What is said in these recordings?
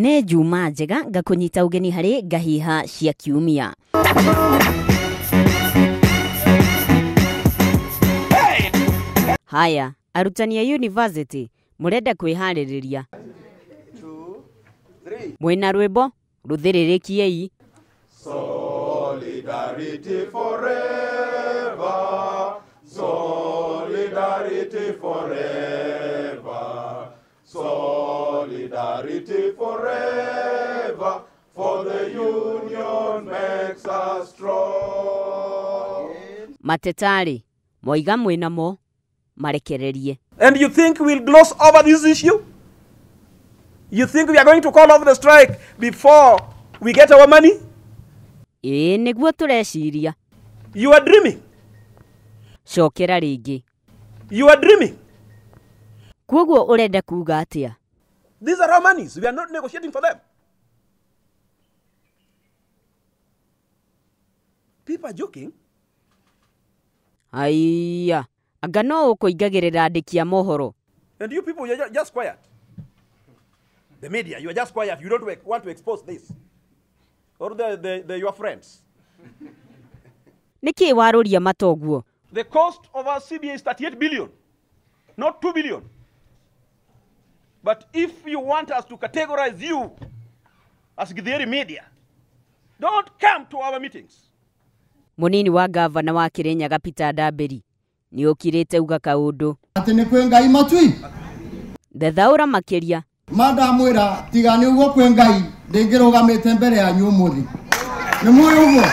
Nĩ Juma njega ngakũnyita ũgeni harĩ Ngahiha cia Kiumia. Haya, arutani a university mũrenda kwĩharĩrĩria. Mwĩna rwĩmbo rũthĩrĩrĩkiei. Solidarity forever, solidarity forever, solidarity forever, for the union makes us strong. Matetari, moiga mwĩnamo marekererie. And you think we'll gloss over this issue? You think we are going to call off the strike before we get our money? Ĩĩ nĩguo tũreciria. You are dreaming. Cokera rĩngĩ. You are dreaming. Kwoguo ũrenda kuuga atĩa? These are our monies. We are not negotiating for them. People are joking. Aiya, anga no ũkũingagĩrĩra andĩki a mohoro. And you people, you're just quiet. The media, you are just quiet. You don't want to expose this. Or they're your friends. Nĩkĩ warũria matoguo? The cost of our CBA is 38 billion, not 2 billion. But if you want us to categorize you as Githeri media, don't come to our meetings. Munini wa gavana wa Kirinyaga Peter Ndambiri nĩ ũkirĩte uga kaũndũ. Atĩ nĩ kwĩ Ngai matui. Thethaũra makĩria. Mandamwĩra tiga nĩ ũguo kwĩ Ngai ndĩngĩrũgamĩte mbere yanyu ũmũthĩ. Nĩ mũĩ ũguo?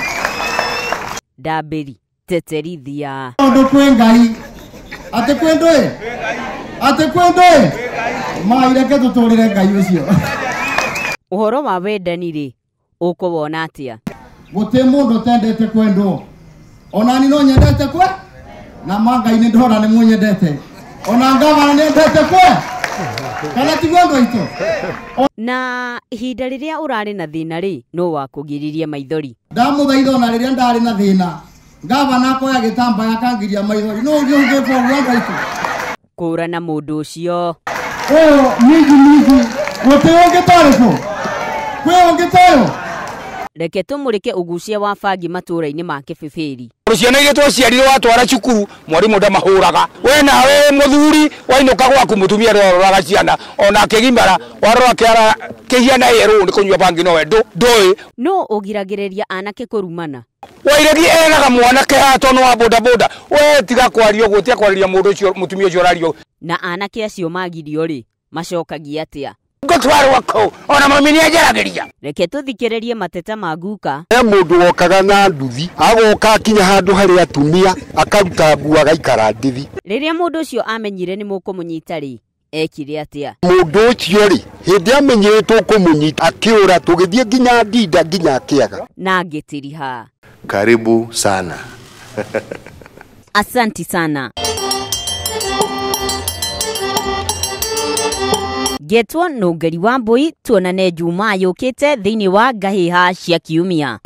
Ndambiri teterithia. Tondũ kwĩ Ngai. Atĩ kwĩ ndũĩ? Atĩ kwĩ ndũĩ? Ma ireke tũtũrĩre Ngai ũcio. Ũhoro wa wendani rĩ, ũkũwona atĩa? Gũtirĩ mũndũ ũtendete kwendwo. Ona niĩ no nyendete kwe? Na ma Ngai nĩ ndora nĩ mũnyendete. Ona ngavana nĩ endete kwe? Kana tiguo andũ aitũ? Na ihinda rĩrĩa ũrarĩ na thĩna rĩ, no wakũgiririe maithori. Ndamũthaitha ona rĩrĩa ndarĩ na thĩna, ngavana akoya gĩtambaya akangiria maithori. No ũngĩ ũngĩka ũguo andũ aitũ? Kũrana mũndũ ũcio. Ũyũ mingi mingi, gũtirĩ ũngĩ tarĩkũ? Kwĩ ũngĩ toyũ? Reke tũmũrĩke ũgucia wa bangi matũũra-inĩ ma Kĩbĩbĩri. Ciana iria twaciarirwo watwara cukuru mwarimũ ndamahũraga. We nawe mũthuri wainũka gwaku mũtumia ndwaroraga ciana ona akĩgimara warora kĩara kĩhiana yerũ nĩ kũnyua bangi nowe ndũĩ. No ũgiragĩrĩria anake kũrumana. Wairegi eraga mwanake haha tondũ wa bodaboda we tiga kwaria ũguo, tiga kwarĩria mũndũ ũcio mũtumia ũcio ũraria. Na anake acio magirio rĩ macokagia atĩa? Ngũtwarwo kũu ona mami nĩanjaragĩria. Reke tũthikĩrĩrie mateta ma guka. He mũndũ wokaga na nduthi agoka akinya handũ harĩ atumia akaruta nguo agaikara ndithi. Rĩrĩa mũndũ ũcio amenyire nĩ mũkũmũnyita rĩ, ekire atĩa? Mũndũ ũcio rĩ, hĩndĩ amenyire tũkũmũnyita akĩũra tũgĩthiĩ nginya Ndinda nginya Kĩaga. Na ngĩtiriha. Karibu sana. Asanti sana. Getwo Nũngeri wa Mbui, tuonane Juma yũkĩte thĩinĩ wa Ngahiha cia Kiumia.